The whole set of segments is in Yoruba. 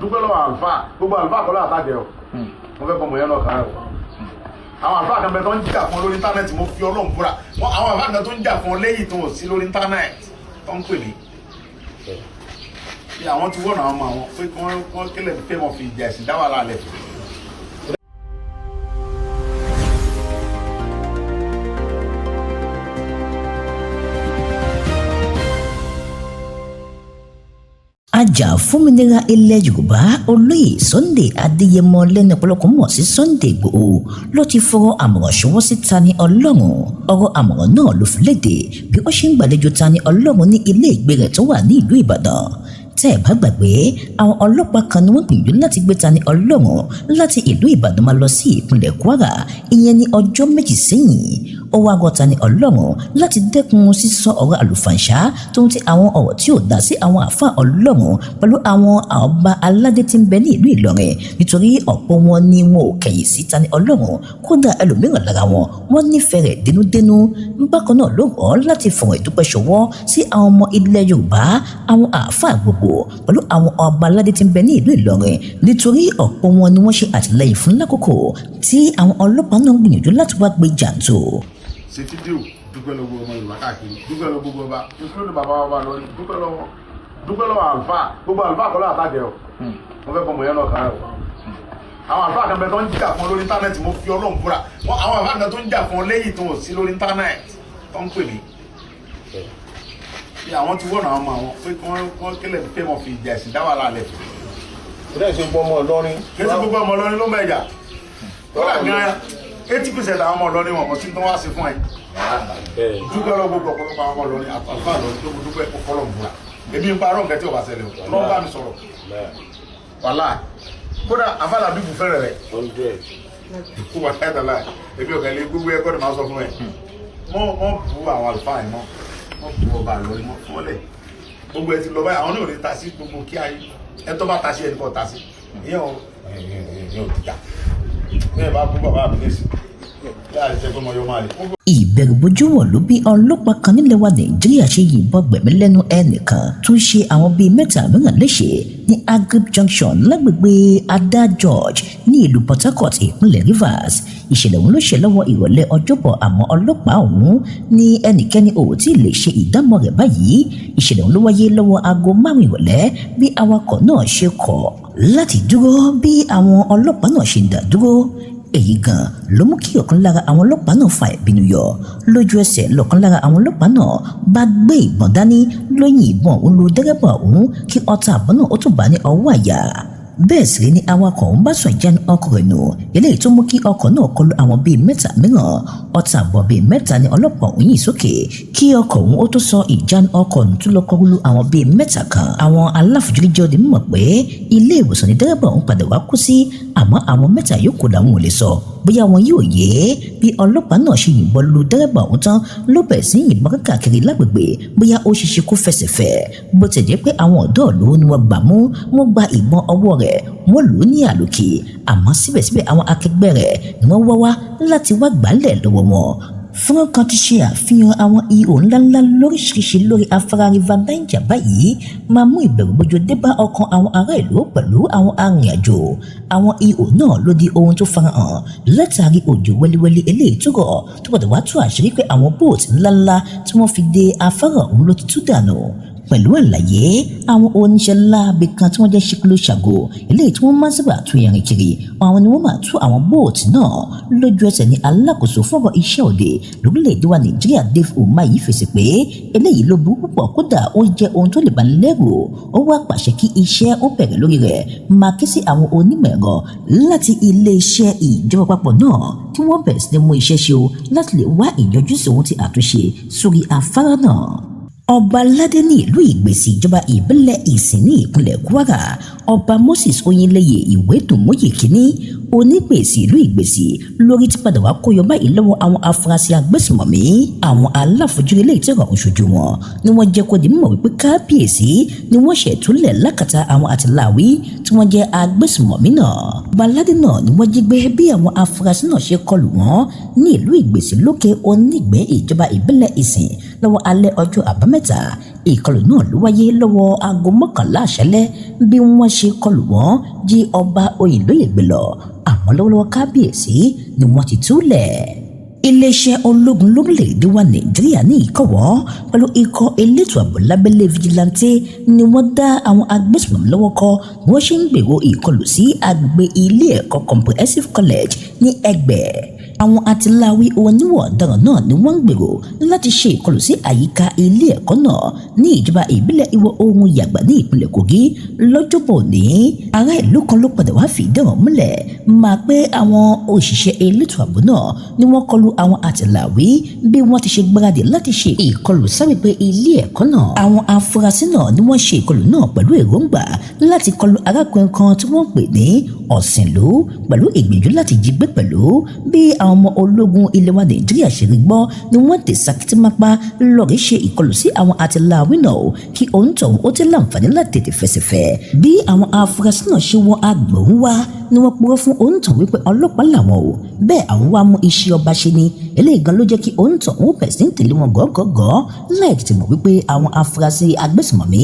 Dúpẹ́ lọ́wọ́ àlùfáà, gbogbo àlùfáà kọ́ ló àtàkẹ́ o. Mo fẹ́ kọ́ mọ̀ yẹn náà kan rẹ̀ o. Àwọn àlùfáà kan bẹ tó ń jà fún ọ lórí íńtánẹ́ẹ̀tì, mo fi Ọlọ́run búra wọn. Àwọn àlùfáà kan tó ń jà fún ọ lẹ́yìn tó sí lórí íńtánẹ́ẹ̀tì tó ń pè mí bí àwọn ti wọ́n àwọn ọmọ àwọn pé kí wọ́n kílẹ̀ fẹ́ wọn fi ìjà ẹ̀sìn dá wàhálà lẹ̀. Ajàfúnmìnira ilẹ̀ Yorùbá, Olóyè Sunday Adéyẹmọ, lẹ́nu ọ̀pọ̀lọpọ̀ mọ̀ sí Sunday Ìgbòho, ló ti fọ̀rọ̀ àmọ̀ràn ṣọwọ́ sí Tani Olohun. Ọ̀rọ̀ àmọ̀ràn náà ló fi léde bí ó ṣe ń gbàlejò Tani Olohun ní ilé ìgbé rẹ̀ tó wà ní ìlú Ìbàdàn. Tẹ́ ẹ̀ bá gbàgbé, àwọn ọlọ́pàá kan ni wọ́n gbìyànjú láti gbé Tani Olohun láti ìlú Ìbàdàn máa lọ sí ìpínlẹ̀ Kwara, ìyẹn ní ọjọ́ 2 sẹ́yìn. Ó wá rọ Tani Olohun láti dẹ́kun sísọ ọ̀rọ̀ àlùfàǹṣá tó ń ti àwọn ọ̀rọ̀ tí ò dá sí àwọn àáfàá Ọlọ́run pẹ̀lú àwọn ọba aládé tí ń bẹ ní ìlú Ìlọrin, nítorí ọ̀pọ̀ wọn ni wọn ò kẹ̀yìn sí Tani Olohun, kódà ẹlòmíràn lára wọn wọ́n nífẹ̀ẹ́ rẹ̀ dénúdénú. Bákan náà ló rọ̀ láti fọ̀rọ̀ ìdúpẹ́ ṣọwọ́ sí àwọn ọmọ ilẹ̀ Yorùbá, àwọn àáfàá gbogbo pẹ̀lú àwọn ọba aládé tí ń bẹ ní ìlú Ìlọrin, nítorí ọ̀pọ̀ wọn ni wọ́n ṣe àtìlẹ́yìn fún lákòókò tí àwọn ọlọ́pàá náà ń gbìyànjú láti wá gbé jàǹtò. Ṣe fídíò dúpẹ́ lọ́wọ́ ọmọ Yorùbá káàkiri, dúpẹ́ lọ́wọ́ gbogbo ọba, including bàbá ọba lórí, dúpẹ́ lọ́wọ́ àlùfáà, gbogbo àlùfáà kọ́ ló àtàkẹ́ o. Mo fẹ́ kọ́ mọ̀ yẹn náà kan rẹ̀ o. Àwọn àlùfáà kan bẹ tó ń jà fún ọ lórí íńtánẹ́ẹ̀tì, mo fi Ọlọ́run búra wọn. Àwọn àlùfáà kan tó ń jà fún ọ lẹ́yìn tó sí lórí íńtánẹ́ẹ̀tì tó ń pè mí bí àwọn ti wọ́n àwọn ọmọ àwọn pé kí wọ́n kílẹ̀ fẹ́ wọn fi ìjà ẹ̀sìn dá wàhálà lẹ̀. Ìdá ìṣe gbọ́ ọmọ Ìlọrin. Kí ẹ ti gbogbo ọmọ Ìlọrin ló ń bẹ jà, kódà gan 80% àwọn ọmọ Ìlọrin wọn kò sí tó wá sí fún ẹ. Dúpẹ́ lọ gbogbo ọ̀pọ̀lọpọ̀ àwọn ọmọ Ìlọrin, àlùfáà Ìlọrin tó dúpẹ́ kó fọlọ́ búra. Èmi ń parọ́ nǹkan tí ò bá ṣẹlẹ̀ o, lọ́n bá mi sọ̀rọ̀ wàhálà, kódà àfàlà bíbù fẹ́rẹ̀ rẹ̀ kó wà láì tàlà. Èmi ò kẹ́lẹ́ gbogbo ẹ̀kọ́ ni màá sọ fún ẹ. Mọ́ bu àwọn àlùfáà yìí, mọ́ bu ọba Ìlọrin, mọ́ fọ́lẹ̀ gbogbo ẹ ti lọ báyìí. Àwọn náà ò ní ta sí gbogbo kí ayé ẹ tó bá ta sí ẹnì kan ta sí ìyẹn ò ti jà bẹ́ẹ̀ bá bú bàbá mi lẹ́sìn láàrin ṣẹ́gun mọ́ yọ máa lè. Ìbẹ̀rùbojo wọ̀ ló bí ọlọ́pàá kan nílẹ̀ wa Nàìjíríà ṣe yìnbọn gbẹ̀mí lẹ́nu ẹnìkan tó ń ṣe àwọn bíi 3 mìíràn léṣe ní Agric Junction lágbègbè Ada George ní ìlú Port Harcourt, ìpínlẹ̀ Rivers. Ìṣẹ̀lẹ̀ ọ̀hún ló ṣe lọ́wọ́ ìrọ̀lẹ́ Ọjọ́bọ̀, àmọ́ ọlọ́pàá ọ̀hún ní ẹnikẹ́ni ò tí ì lè ṣe ìdámọ̀ rẹ̀ báyìí. Ìṣẹ̀lẹ̀ ọ̀hún ló wáyé lọ́wọ́ aago 5 ìrọ̀lẹ́ bí awakọ̀ náà ṣe kọ̀ láti dúró bí àwọn ọlọ́pàá náà ṣe dá dúró. Èyí gan ló mú kí ọ̀kan lára àwọn ọlọ́pàá náà fa ìbínú yọ. Lójú ẹsẹ̀ lọ̀kan lára àwọn ọlọ́pàá náà bá gbé ìbọn dání, ló yin ìbọn òun lu dẹ́rẹ́bà òun kí ọta àbọ̀ náà ó tún bá ní ọwọ́ àyà. Bẹ́ẹ̀ sì rí ni awakọ̀ òun bá sọ ìjánu ọkọ̀ rẹ̀ nù, eléyìí tó mú kí ọkọ̀ náà kọlu àwọn bíi 3 mìíràn. Ọta àbọ̀ bíi 3 ni ọlọ́pàá òun yìn sókè kí ọkọ̀ òun ó tó sọ ìjánu ọkọ̀ nù tó lọ kọlu àwọn bíi 3 kan. Àwọn aláfojúrí jẹ́ ó di mímọ̀ pé ilé ìwòsàn ni dẹ́rẹ́bà òun padà wá kú sí, àmọ́ àwọn 3 yòókù làwọn ò lè sọ bóyá wọn yóò yé. Bí ọlọ́pàá náà ṣe yìnbọn lu dẹ́rẹ́bà ọ̀hún tán ló bẹ̀rẹ̀ sí yìnbọn káàkiri lágbègbè, bóyá ó ṣeṣe kó fẹsẹ̀ fẹ́. Bó ti jẹ́ pé àwọn ọ̀dọ́ ìlú ni wọ́n gbà mú, wọ́n gba ìbọn ọwọ́ rẹ̀, wọ́n lù ú ní àlòkè, àmọ́ síbẹ̀síbẹ̀ àwọn akẹgbẹ́ rẹ̀ ni wọ́n wá wá láti wá gbálẹ̀ lọ́wọ́ wọn. Fọ́nrán kan ti ṣe àfihàn àwọn ihò ńláńlá lóríṣiríṣi lórí afárá River Niger báyìí máa mú ìbẹ̀rùbojo dé bá ọkàn àwọn ará ìlú pẹ̀lú àwọn arìnrìnàjò. Àwọn ihò náà ló di ohun tó farahàn látàrí òjò wẹ́líwẹ́lí eléyìí tó rọ̀ tó padà wá tú àṣírí pé àwọn bóòtù ńláńlá tí wọ́n fi de afárá ọ̀hún ló ti tú dànù. Pẹ̀lú àlàyé àwọn oníṣẹ́ láabi kan tí wọ́n jẹ́ ṣíkúlù ṣàgò eléyìí tí wọ́n máa ń sábà tú irin kiri, àwọn ni wọ́n máa tú àwọn bóòtù náà. Lójú ẹsẹ̀ ní alákòóso fọ́rọ̀ iṣẹ́ òde lórílẹ̀‐èdè wa Nàìjíríà, Dave Umahi, fèsì pé eléyìí ló burú púpọ̀, kódà ó jẹ́ ohun tó lè bani lẹ́rù. Ó wá pàṣẹ kí iṣẹ́ ó bẹ̀rẹ̀ lórí rẹ̀, máa ké sí àwọn onímọ̀ ẹ̀rọ láti ilé-iṣẹ́ ìjọba àpapọ̀ náà kí wọ́n bẹ̀rẹ̀ sí ní mú iṣẹ́ ṣe o láti lè wá ìyanjú sí ohun tí àtúnṣe sórí afárá náà. Ọba aládé ní ìlú Ìgbèsì, ìjọba ìbílẹ̀ Ìsìn ní ìpínlẹ̀ Kwara, Ọba Moses Oyinleye Ìwédùnmóyè kínní, Onígbèsì ìlú Ìgbèsì, lórí ti padà wá kó yọ báyìí lọ́wọ́ àwọn afurasí agbésùmọ̀mí. Àwọn aláfojúrí ilé ìtẹ̀rọ̀ ọ̀hún ṣojú wọn ni wọ́n jẹ́ kó di mímọ̀ wípé kábíyèsí ni wọ́n ṣẹ̀túnlẹ̀ lákàtà àwọn àtìláwí tí wọ́n jẹ́ agbésùmọ̀mí náà. Ọba aládé náà ni wọ́n jí gbé bí àwọn afurasí náà ṣe kọlù wọ́n ní ìlú Ìgbèsì lókè Onígbẹ́, ìjọba ìbílẹ̀ Ìsìn Lọ́wọ́ alẹ́ ọjọ́ Àbámẹ́ta, ìkọlù náà ló wáyé lọ́wọ́ aago 11 àṣálẹ́. Bí wọ́n ṣe kọlù wọ́n, jí ọba Oyinlóye gbé lọ. Àmọ́ lọ́wọ́lọ́wọ́, kábíyèsí ni wọ́n ti túlẹ̀. Iléeṣẹ́ ológun lórílẹ̀‐èdè wa Nàìjíríà ní ìkọ̀wọ́ pẹ̀lú ikọ̀ elétò ààbò lábẹ́lé vigilante ni wọ́n dá àwọn agbésùnmọ̀mí lọ́wọ́ kọ́ bí wọ́n ṣe ń gbèrò ìkọlù sí agbègbè ilé ẹ̀kọ́ Comprehensive College ní Ẹgbẹ́. Àwọn atiláwí oníwọ̀ ọ̀daràn náà ni wọ́n ń gbèrò láti ṣe ìkọlù sí àyíká ilé ẹ̀kọ́ náà ní ìjọba ìbílẹ̀ Ìwọ̀ Oòrùn Yàgbà ní ìpínlẹ̀ Kogi lọ́jọ́bọ̀ ní. Ará ìlú kan ló padà wá fìdí ọ̀rọ̀ múlẹ̀ máa pé àwọn òṣìṣẹ́ elétò ààbò náà ni wọ́n kọlu àwọn atiláwí bí wọ́n ti ṣe gbáradì láti ṣe ìkọlù sábẹ́pẹ́ ilé ẹ̀kọ́ náà. Àwọn afurasí náà ni wọ́n ṣe ìkọlù náà pẹ̀lú èròǹgbà láti kọlu arákùnrin kan tí wọ́n pè ní Ọ̀sìnlú pẹ̀lú ìgbìyànjú láti jí gbé. Pẹ̀lú bí àwọn ọmọ ológun ilẹ̀ wa Nàìjíríà ṣe rí gbọ́ ni wọ́n tẹ̀ sakitimapa lọ́ọ̀rẹ́ ṣe ìkọlù sí àwọn atiláwí náà kí òǹtọ̀hún ó ti láǹfààní láti tètè fẹsẹ̀fẹ̀. Bí àwọn afurasí náà ṣe wọ agbóhùn wá ni wọ́n purọ́ fún òǹtọ̀hún wípé ọlọ́pàá làwọn o, bẹ́ẹ̀ àwọn wá mú iṣẹ́ ọba ṣe ni. Eléyìí gan ló jẹ́ kí òǹtọ̀hún bẹ̀rẹ̀ sí ń tẹ̀lé wọn gọ́gọ́gọ́ láì tètè mọ̀ wípé àwọn afurasí agbésùmọ̀mí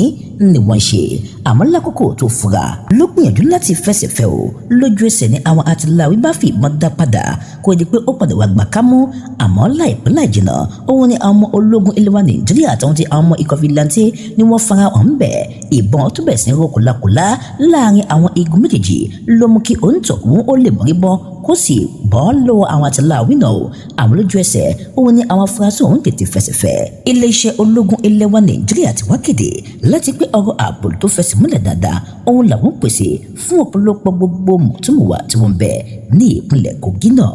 ni wọ́n ṣe. Àmọ́ lákòókò tó fura ló gbìyànjú láti fẹsẹ̀fẹ̀ o, lójú ẹsẹ̀ ni àwọn atiláwí bá fi ìbọn dá padà kó di pé ó padà wá gbà kámú. Àmọ́ láìpẹ́ láì jìnnà, òun ni àwọn ọmọ ológun ilẹ̀ wa Nàìjíríà àtàwọn ti àwọn ọmọ ikọ̀ vigilante ni wọ́n fara hàn bẹ̀. Ìbọn tó bẹ̀rẹ̀ sí ní ró kòlákòlá láàrin àwọn igun méjèèjì ló mú kí òǹtọ̀hún ó lè mọ̀rí bọ́ kó sì bọ́ lọ́wọ́ àwọn atiláwí náà. Àwọn lójú ẹsẹ̀ òun ni àwọn afurasí òun tètè fẹsẹ̀fẹ̀. Iléeṣẹ́ ológun ilẹ̀ wa Nàìjíríà ti wá kéde láti pé ọ̀rọ̀ ààbò tó fẹsẹ̀ múlẹ̀ dáadáa òun làwọn pèsè fún ọ̀pọ̀lọpọ̀ gbogbo mùtúmùwà tí wọ́n bẹ ní ìpínlẹ̀ Kogi náà.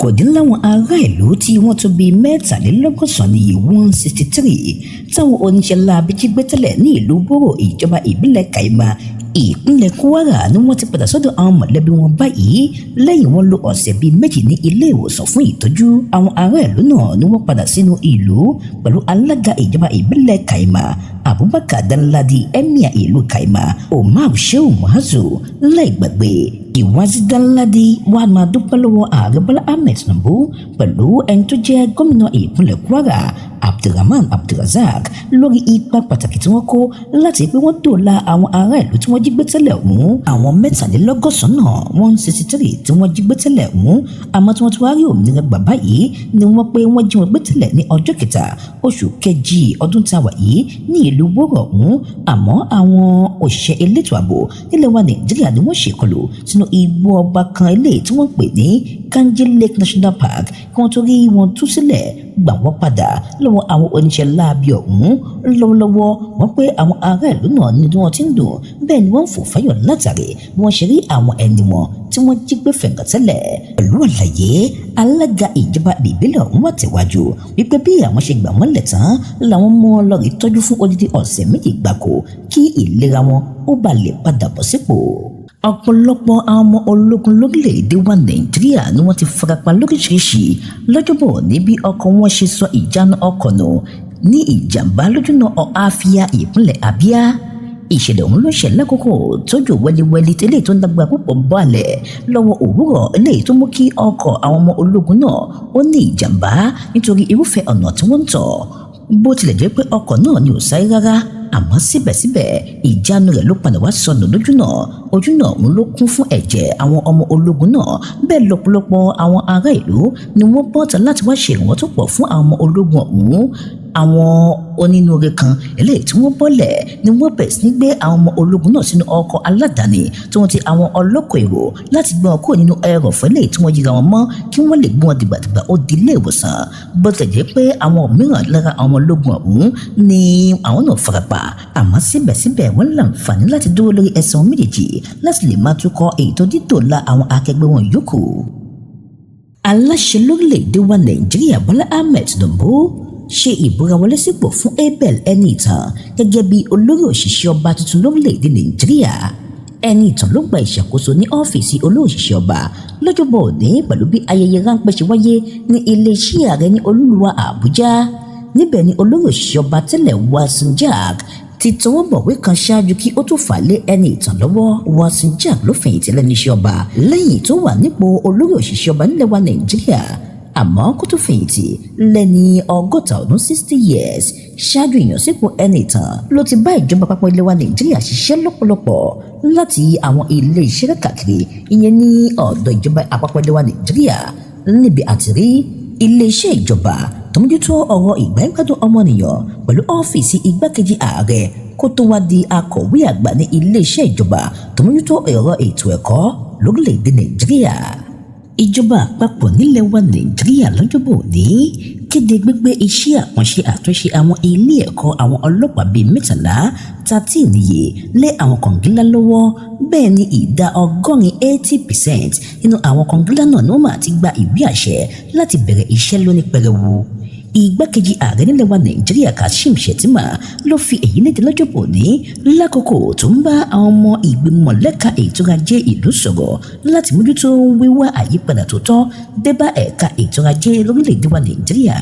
Kò dín láwọn ará ìlú tí wọ́n tó bíi 183 níye, 163, táwọn oníṣẹ́ láabi jí gbé tẹ́lẹ̀ ní ìlú Bóró, ìjọba ìbílẹ̀ Kaima, ìpínlẹ̀ Kwara, ni wọ́n ti padà sọ́dọ̀ àwọn mọ̀lẹ́bí wọn báyìí lẹ́yìn wọ́n lò ọ̀sẹ̀ bíi 2 ní ilé ìwòsàn fún ìtọ́jú. Àwọn ará ìlú náà ni wọ́n padà sínú ìlú pẹ̀lú alága ìjọba ìbílẹ̀ Kaima, Abubakar Danladi, emir ìlú Kaima, Omar Shehu Muazu, láì gbàgbé Ìwázi Danladi. Wàá máa dúpẹ́ lọ́wọ́ Ààrẹ Bọ́lá Ahmed Tinubu pẹ̀lú ẹni tó jẹ́ gómìnà ìpínlẹ̀ Kwara, Abdulrahman Abdulrazak, lórí ipa pàtàkì tí wọ́n kó láti pé wọ́n dóòlà àwọn ará ìlú tí wọ́n jí gbé tẹ́lẹ̀ ọ̀hún. Àwọn 183 náà, 163, tí wọ́n jí gbé tẹ́lẹ̀ ọ̀hún àmọ́ tí wọ́n ti wá rí òmìnira gbà báyìí ni wọ́n pé wọ́n jí wọn gbé tẹ́lẹ̀ ní ọjọ́ 3 oṣù kejì ọdún tá a wà yìí ní ìlú Wóró ọ̀hún. Àmọ́ àwọn òṣìṣẹ́ elétò ààbò nílẹ̀ wa Nàìjíríà ni wọ́n ṣèkọlù sínú igbó ọba kan eléyìí tí wọ́n pè ní Kainji Lake National Park kí wọ́n tó rí wọn tú sílẹ̀ gbà wọ́n padà lọ́wọ́ àwọn oníṣẹ́ láabi ọ̀hún. Lọ́wọ́lọ́wọ́, wọ́n pé àwọn ará ìlú náà ní wọ́n ti ń dùn, bẹ́ẹ̀ ni wọ́n ń fò fáyọ̀ látàrí bí wọ́n ṣe rí àwọn ẹni wọn tí wọ́n jí gbé fẹ̀ǹkàtẹ́lẹ̀. Pẹ̀lú àlàyé alága ìjọba ìbílẹ̀ ọ̀hún wà tẹ̀wájú wípé bí àwọn ṣe gbà wọ́n lẹ̀ tán làwọn mú wọn lọ rí tọ́jú fún odidi ọ̀sẹ̀ 2 gbáko kí ìlera wọn ó bá lè padà bọ̀ sípò. Ọ̀pọ̀lọpọ̀ àwọn ọmọ ológun lórílẹ̀‐èdè wa Nàìjíríà ni wọ́n ti farapa lóríṣiríṣi lọ́jọ́bọ̀ níbi ọkọ̀ wọn ṣe sọ ìjánu ọkọ̀ nù ní ìjàmbá lójúnà Ọ̀háfíà, ìpínlẹ̀ Abia. Ìṣẹ̀lẹ̀ ọ̀hún ló ṣẹlẹ̀ lákòókò tójò wẹ́líwẹ́lí tẹ́lẹ̀ tó ń dàgbà púpọ̀ balẹ̀ lọ́wọ́ òwúrọ̀, eléyìí tó mú kí ọkọ̀ àwọn ọmọ ológun náà ó ní ìjàmbá nítorí irúfẹ́ ọ̀nà tí wọ́n ń tọ̀. Bó tilẹ̀ jẹ́ pé ọkọ̀ náà ni ò sáré rárá, àmọ́ síbẹ̀síbẹ̀ ìjánu rẹ̀ ló padà wá sọnù lójúnà. Ojúnà ọ̀hún ló kún fún ẹ̀jẹ̀ àwọn ọmọ ológun náà. Bẹ́ẹ̀ lọ́pọ̀lọpọ̀ àwọn ará ìlú ni wọ́n bọ́ta láti wá ṣe ìrànwọ́ tó pọ̀ fún àwọn ọmọ ológun ọ̀hún. Àwọn onínúure kan eléyìí tí wọ́n bọ́lẹ̀ ni wọ́n bẹ̀rẹ̀ sí ní gbé àwọn ọmọ ológun náà sínú ọkọ̀ aládàáni tí wọ́n ti àwọn ọlọ́kọ̀ èrò láti gbé wọn kúrò nínú ẹrọ̀fọ̀ eléyìí tí wọ́n yíra wọn mọ́ kí wọ́n lè gbé wọn dìgbàdìgbà ó di ilé ìwòsàn. Bó tilẹ̀ jẹ́ pé àwọn mìíràn lára àwọn ọmọ ológun ọ̀hún ni àwọn náà farapa, àmọ́ síbẹ̀síbẹ̀ wọ́n láǹfààní láti dúró lórí ẹsẹ̀ wọn méjèèjì láti lè máa tukọ̀ ètò dídòòlà àwọn akẹgbẹ́ wọn yòókù. Aláṣẹ lórílẹ̀‐èdè wa Nàìjíríà, Bọ́lá Ahmed Tinubu, ṣe ìbúra wọlé sípò fún Abel Ẹniìtàn gẹ́gẹ́ bí olórí òṣìṣẹ́ ọba tuntun lórílẹ̀‐èdè Nàìjíríà. Ẹniìtàn ló gba ìṣàkóso ní ọ́fíìsì olórí òṣìṣẹ́ ọba lọ́jọ́bọ̀ òní pẹ̀lú bí ayẹyẹ ráńpẹ́ ṣe wáyé ní iléeṣẹ́ ààrẹ ní olúluwa Àbújá. Níbẹ̀ ni olórí òṣìṣẹ́ ọba tẹ́lẹ̀, Watson Jack, ti tọwọ́ bọ̀wé kan ṣáájú kí ó tó fà lé Ẹniìtàn lọ́wọ́. Watson Jack ló fẹ̀yìntì lẹ́nu iṣẹ́ ọba lẹ́yìn tó wà nípò olórí òṣìṣẹ́ ọba nílẹ̀ wa Nàìjíríà. Àmọ́ kó tó fẹ̀yìntì lẹ́ni 60 ọdún, 60 years, ṣáájú ìyànsípò Ẹnìtàn ló ti bá ìjọba àpapọ̀ ilẹ̀ wa Nàìjíríà ṣiṣẹ́ lọ́pọ̀lọpọ̀ láti àwọn ilé iṣẹ́ káàkiri, ìyẹn ní ọ̀dọ̀ ìjọba àpapọ̀ ilẹ̀ wa Nàìjíríà, níbi àtìrí iléeṣẹ́ ìjọba tó mójútó ọ̀rọ̀ ìgbáyégbádùn ọmọnìyàn pẹ̀lú ọ́fíìsì igbákejì ààrẹ, kó tó wá di akọ̀wé àgbà ní iléeṣẹ́ ìjọba tó mójútó ọ̀rọ̀ ètò ẹ̀kọ́ lórílẹ̀‐èdè Nàìjíríà. Ìjọba àpapọ̀ nílẹ̀ wa Nàìjíríà lọ́jọ́bọ̀ òní kéde gbígbé iṣẹ́ àkànṣe àtúnṣe àwọn ilé ẹ̀kọ́ àwọn ọlọ́pàá bíi 13, 13 níye, lé àwọn kọ̀ǹgílá lọ́wọ́. Bẹ́ẹ̀ ni ìdá 80, 80%, nínú àwọn kọ̀ǹgílá náà ni wọ́n máa ti gba ìwé àṣẹ láti bẹ̀rẹ̀ iṣẹ́ lóní pẹrẹwu. Igbákejì ààrẹ nílẹ̀ wa Nàìjíríà, Kashim Shettima, ló fi èyí léde lọ́jọ́bọ̀ ní lákòókò tó ń bá àwọn ọmọ ìgbìmọ̀ lẹ́ka ètò ajé ìlú sọ̀rọ̀ láti mójútó wíwá àyípadà tó tọ́ débá ẹ̀ka ètò ajé lórílẹ̀‐èdè wa Nàìjíríà,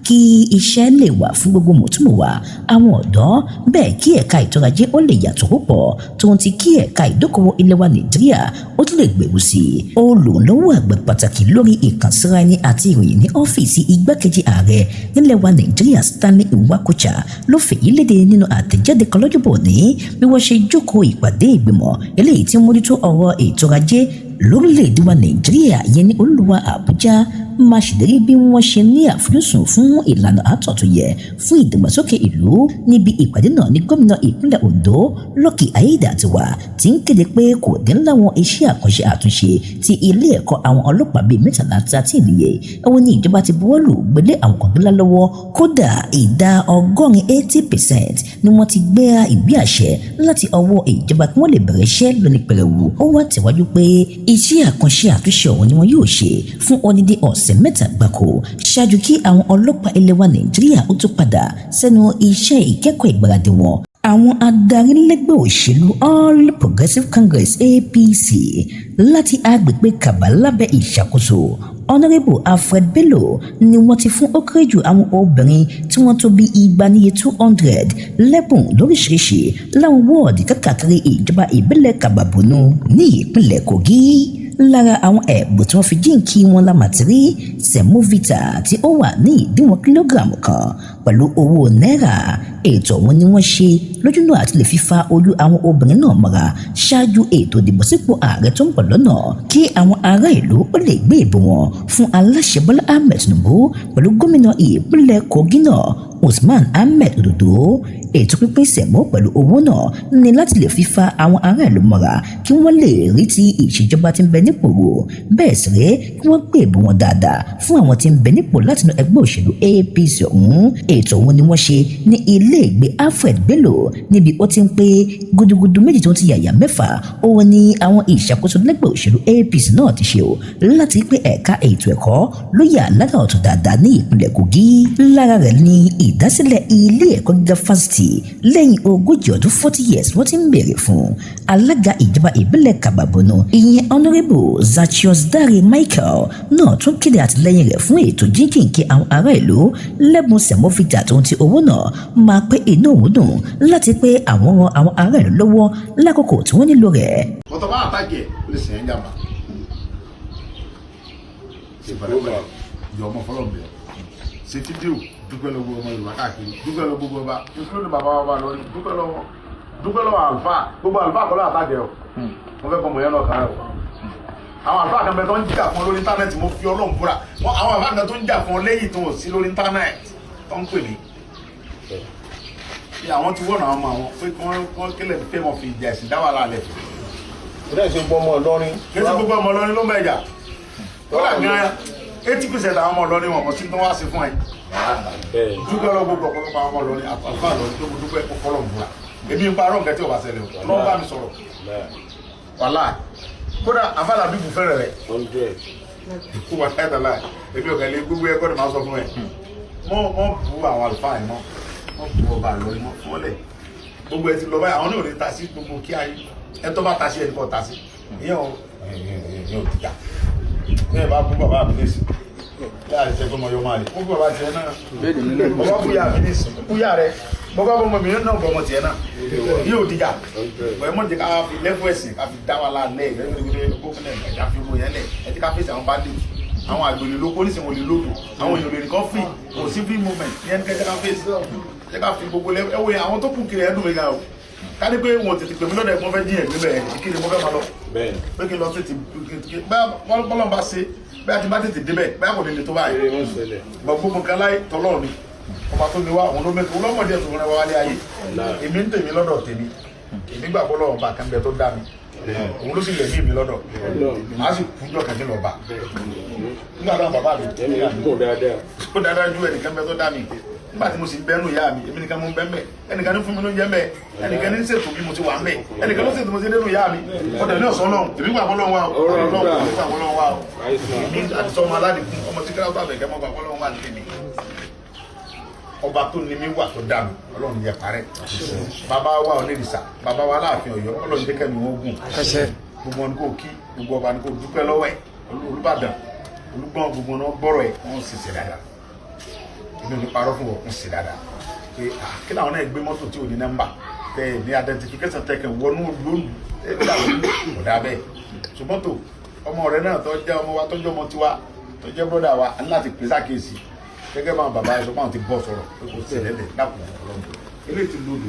kí iṣẹ́ lè wà fún gbogbo mùtúmùwà àwọn ọ̀dọ́, bẹ́ẹ̀ kí ẹ̀ka ètò ajé ó lè yàtọ̀ púpọ̀, tóun ti kí ẹ̀ka ìdókòwò ilẹ̀ wa Nàìjíríà ó tún lè gbèrú sí i. Olùrànlọ́wọ́ àgbà pàtàkì lórí ìkànsíra ẹni àti ìròyìn ní ọ́fíìsì igbákejì ààrẹ nílẹ̀ wa Nàìjíríà, Stanley Nwakocha, ló fèyí léde nínú àtẹ̀jáde kan lọ́jọ́bọ̀ ní bí wọ́n ṣe jókòó ìpàdé ìgbìmọ̀ eléyìí tí ń mójútó ọ̀rọ̀ ètò ajé lórílẹ̀‐èdè wa Nàìjíríà yẹn ní olúwa Àbújá, máa ṣèlérí bí wọ́n ṣe ní àfojúsùn fún ìlànà àtọ̀ tó yẹ fún ìdàgbàsókè ìlú. Níbi ìpàdé náà ní gómìnà ìpínlẹ̀ Ondo, Lucky Aiyedatiwa, ti ń kéde pé kò dín láwọn iṣẹ́ àkànṣe àtúnṣe ti ilé ẹ̀kọ́ àwọn ọlọ́pàá bíi 13, 13 níye, ẹ̀wọ̀n ní ìjọba ti buwọ́lù gbélé àwọn kọ̀ǹgílá lọ́wọ́. Kódà ìdá 80, 80%, ni wọ́n ti gbé ìwé àṣẹ láti ọwọ́ ìjọba kí wọ́n lè bẹ̀rẹ̀ iṣẹ́ lóní pẹrẹwu. Ó wá tẹ̀wájú pé iṣẹ́ àkànṣe àtúnṣe ọ̀hún ni wọn yóò ṣe fún odidi ọ̀sẹ̀ 3 gbáko ṣáájú kí àwọn ọlọ́pàá ilẹ̀ wa Nàìjíríà ó tún padà sẹ́nu iṣẹ́ ìkẹ́kọ̀ọ́ ìgbáradì wọn. Àwọn adarí lẹ́gbẹ́ òṣèlú All Progressives Congress, APC, láti agbègbè Kaba lábẹ́ ìṣàkóso Honourable Alfred Bello ni wọ́n ti fún ó kéré jù àwọn obìnrin tí wọ́n tó bí 200 níye, 200, lẹ́bùn lóríṣiríṣi láwọn wọ́ọ̀dì káàkiri ìjọba ìbílẹ̀ Kabba-Bunu ní ìpínlẹ̀ Kogi. Lára àwọn ẹ̀bùn tí wọ́n fi jíǹkí wọn la mà ti rí semovita tí ó wà ní ìdíwọ̀n kìlógíráàmù kan pẹ̀lú owó náírà. Ètò ọ̀hún ni wọ́n ṣe lójúnà àti lè fi fa ojú àwọn obìnrin náà mọ́ra ṣáájú ètò ìdìbò sípò ààrẹ tó ń bọ̀ lọ́nà, kí àwọn ará ìlú ó lè gbé ìbò wọn fún aláṣẹ Bọ́lá Ahmed Tinubu pẹ̀lú gómìnà ìpínlẹ̀ Kogi náà, Usman Ahmed Ododo. Ètò pínpín semo pẹ̀lú owó náà ní láti lè fi fa àwọn ará ìlú mọ́ra kí wọ́n lè rí ti ìṣèjọba tí ń bẹ nípò rò, bẹ́ẹ̀ sì rèé kí wọ́n gbé ìbò wọn dáadáa fún àwọn tí ń bẹ nípò látinú ẹgbẹ́ òṣèlú APC ọ̀hún. Ètò ọ̀hún ni wọ́n ṣe ní ilé ìgbé Alfred Bello, níbi ó ti ń pé gudugudu méjì tó ti yàyà mẹ́fà. Òun ni àwọn ìṣàkóso lẹ́gbẹ́ òṣèlú APC náà ti ṣe o láti pé ẹ̀ka ètò ẹ̀kọ́ ló yà lára ọ̀tọ̀ dáadáa ní ìpínlẹ̀ Kogi. Lára rẹ̀ ní ìdásílẹ̀ ilé ẹ̀kọ́ gíga fásitì lẹ́yìn 40 ọdún, 40 years, wọ́n ti ń béèrè fún. Alága ìjọba ìbílẹ̀ Kabba-Bunu, ìyẹn Honourable Zachios Dare Michael náà, tún kéde àtìlẹ́yìn rẹ̀ fún ètò jíjìnkí àwọn ará ìlú lẹ́bùn semovita tó ń ti owó náà, máa pé inú òun dùn láti pé àwọn ran àwọn ará ìlú lọ́wọ́ lákòókò tí wọ́n nílò rẹ̀. Kọ́tọ̀ bá àtàkì ẹ̀, ó lè sìn ẹ́ jàmbá. Ṣe pẹ̀lẹ́pẹ̀lẹ́, jọ ọmọ fọlọ́n bẹ̀. Ṣe fídíò, dúpẹ́ lọ́wọ́ ọmọ Yorùbá káàkiri, dúpẹ́ lọ́wọ́ gbogbo ọba, including bàbá wa lórí, dúpẹ́ lọ́wọ́, dúpẹ́ lọ́wọ́ àlùfáà. Gbogbo àlùfáà kọ́ ló àtàkì ẹ̀ o. Mo fẹ́ kọ́ mọ̀ yẹn náà kárẹ̀ o. Àwọn àlùfáà kan bẹ tó ń jà fún ọ lórí íńtánẹ́ẹ̀tì, mo fi Ọlọ́run búra. Àwọn àlùfáà kan tó ń jà fún ọ lẹ́yìn tó sí lórí íńtánẹ́ẹ̀tì tó ń pè mí bí àwọn ti wọ́n àwọn ọmọ àwọn pé kí wọ́n kílẹ̀ fẹ́ wọn fi ìjà ẹ̀sìn dá wàhálà lẹ̀. Ìdá ìṣe gbọ́ ọmọ Ìlọrin. Kí ẹ ti gbogbo ọmọ Ìlọrin ló ń bẹ jà. Kódà gan, 80% àwọn ọmọ Ìlọrin wọn kò sí tó wá sí fún ẹ. Dúpẹ́ lọ gbogbo ọ̀pọ̀lọpọ̀ àwọn ọmọ Ìlọrin àtàlùfáà lọ tó mo dúpẹ́, kó fọlọ́ búra. Èmi ń parọ́ nǹkan tí ò bá ṣẹlẹ̀ o lọ́wọ́ bá mi sọ̀rọ̀ wàhálà. Kódà afálà bíbù fẹ́rẹ̀ rẹ̀ kó wà láì láì, èmi ò kẹ́lẹ́ gbogbo ẹ̀kọ́ ni màá sọ fún ẹ. Mọ́ bu àwọn àlùfáà yìí, mọ́ bu ọba Ìlọrin, mọ́ fọ́lẹ̀. Gbogbo ẹ ti lọ báyìí, àwọn náà ò ní ta sí gbogbo kí ayé ẹ tó bá ta sí ẹni kọ́ ta sí ìyẹn ò dìjà. Ní ẹ bá bú bàbá mi lẹ́sìn láàrin ṣe pé mo yọ máa lè mo bú bàbá tiẹ̀ náà, mo bá bú yà mí lẹ́sìn, bú yà rẹ, mo bá bọ́ ọmọ mi náà, bọ́ ọmọ tiẹ̀ náà, yóò dìjà. Bọ́ ẹ mọ̀ jẹ́ ká fi lẹ́fọ̀ ẹ̀sìn ká fi dá wa lálẹ́ ẹ̀ ká fi ro yẹn lẹ̀ ẹ ti ká fèsì àwọn bandit. Àwọn àgbèrè lóko oníṣẹ́ wọn lè lóko, àwọn èèyàn lè nìkan free, kò sí free movement. Ìyẹn ní kẹjẹ ká face, jẹ́ ká fi gbogbo lẹ ẹ wo yẹn. Àwọn tó kù kiri ẹ̀dùn mi gan o. Ká ní pé wọn tètè pè mí lọ́dọ̀ ẹ̀gbọ́n fẹ́ jí ẹ̀gbẹ́ bẹ́ẹ̀, kí ni mo fẹ́ máa lọ? Pé kí n lọ tètè bẹ́ẹ̀, bọ́lọ̀ bá ṣe bẹ́ẹ̀ àti bá tètè débẹ̀ bẹ́ẹ̀, kò ní lè tó báyìí. Gbogbo nǹkan láyé tọ́lọ́run ni. Ọba tó ní wá, òun ló mẹ́kọ̀ọ́ lọ́mọdé ẹ̀ tó fún ẹ wá wálé ayé. Èmi ń tèmi lọ́dọ̀ tèmi, èmi gbà bọ́lọ̀ ọba kan bẹ tó dá mi, òun ló sì lẹ̀ mí mi lọ́dọ̀, màá sì kúnjọ́ kàdé lọ́ba nígbà tó bàbá mi ó dáadáa ju ẹnìkan bẹ tó dá mi. Nígbà tí mo sì bẹ́nu ìyá mi, èmi nìkan mo ń bẹ́ mbẹ́, ẹnìkan ní fún mi ló ń jẹ́ mbẹ́, ẹnìkan ní ṣètò bí mo ti wà mbẹ́, ẹnìkan ló ṣètò mo ti dénú ìyá mi. Ọ̀dẹ̀ ní ọ̀sán lọ́hùn, èmi gbà bọ́lọ́ wa o, ọlọ́hùn, èmi gbà bọ́lọ́ wa o. Èmi àti sọmọ aládìkún ọmọ tí kíláàsì àbẹ̀kẹ́ mọ́ gbà bọ́lọ́ wa ní tèmi. Ọba tó ní mi wà tó dá mi, Ọlọ́run yẹ parẹ́. Bàbá wa onírìṣà, bàbá wa Aláàfin Ọ̀yọ́, Ọlọ́run jẹ́ kẹ́mi wọn gùn. Gbogbo wọn ni kò kí, gbogbo ọba ni kò dúpẹ́ lọ́wọ́ ẹ̀. Olúbàdàn, Olúgbọ́n, gbogbo wọn gbọ́rọ̀ ẹ̀, wọ́n sì ṣe dáadáa. Èmi ò ní parọ́ fún wọn, wọ́n sì dáadáa pé kí làwọn náà gbé mọ́tò tí ò ní nọ́mbà tẹ ní identification tẹ kẹ wọnú lónìí ẹ bí àwọn kò dáa bẹ́ẹ̀. Ṣùgbọ́n tó ọmọ rẹ náà tó jẹ́ ọmọ wa, tó jẹ́ ọmọ tiwa, tó jẹ́ brother wa, a ní láti pèsè àkíyèsí gẹ́gẹ́ bá àwọn bàbá ẹ̀ sọ pé àwọn ti bọ́ sọ̀rọ̀ pé kò sí ẹ̀lẹ́dẹ̀ dákun. Ọlọ́run eléyìí ti lòdù,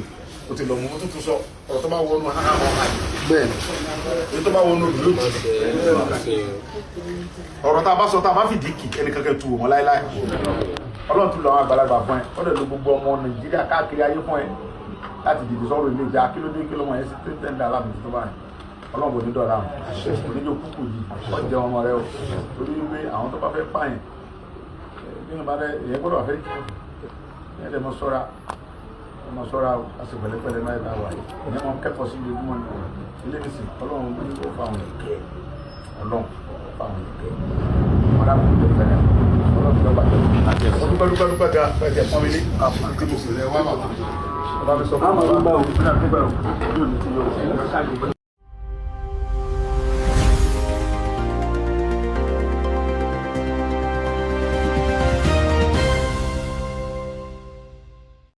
o ti lọ mú tó tún sọ ọ̀rọ̀ tó bá wọnú hàn án àyè Bẹ́ẹ̀ni. Èyí tó bá wọnú odò lójú, ọ̀rọ̀ tá a bá sọ, tá a bá fìdí kì, ẹnì kankan tu wọn láéláé. Ọlọ́run tún lọ àwọn àgbàlagbà fún ẹ, ó lè lo gbogbo ọmọ Nàìjíríà káàkiri ayé fún ẹ láti dìde sọ̀rọ̀ ilé ìjà. Kí ló dé? Kí ló mọ̀ ẹ́ sí tó tẹ̀ ń da aláàmì tó báyìí? Ọlọ́run kò ní dọ̀la àwọn kò ní jẹ́ kúkú yìí ọ̀jẹ̀ ọmọ rẹ o, torí wípé àwọn tó bá fẹ́ pààyàn bí wọn bá rẹ ìyẹn gbọ́dọ̀ fẹ́ ìyẹn lè mọ sọ́ra ọmọ sọ́ra o. A sì pẹ̀lẹ́pẹ̀lẹ́ náà ìta wà yìí, ìyẹn mọ kẹ́kọ̀ọ́ sí ojoojúmọ́ ni ilé mi sì. Ọlọ́run ní kó fa àwọn ìkẹ́, Ọlọ́run fa àwọn ìkẹ́ wọn dà kó pẹ̀lẹ́. Ọlọ́run tó bá jẹ́ ọ dúpẹ́ dúpẹ́ dúpẹ́ gan pẹ̀lẹ́ pọ́n mi lé tí mo sì rẹ wá bàbá bàbá mi sọ fún mi. Bàbá mi dúpẹ́ o, yóò ní ti yọ.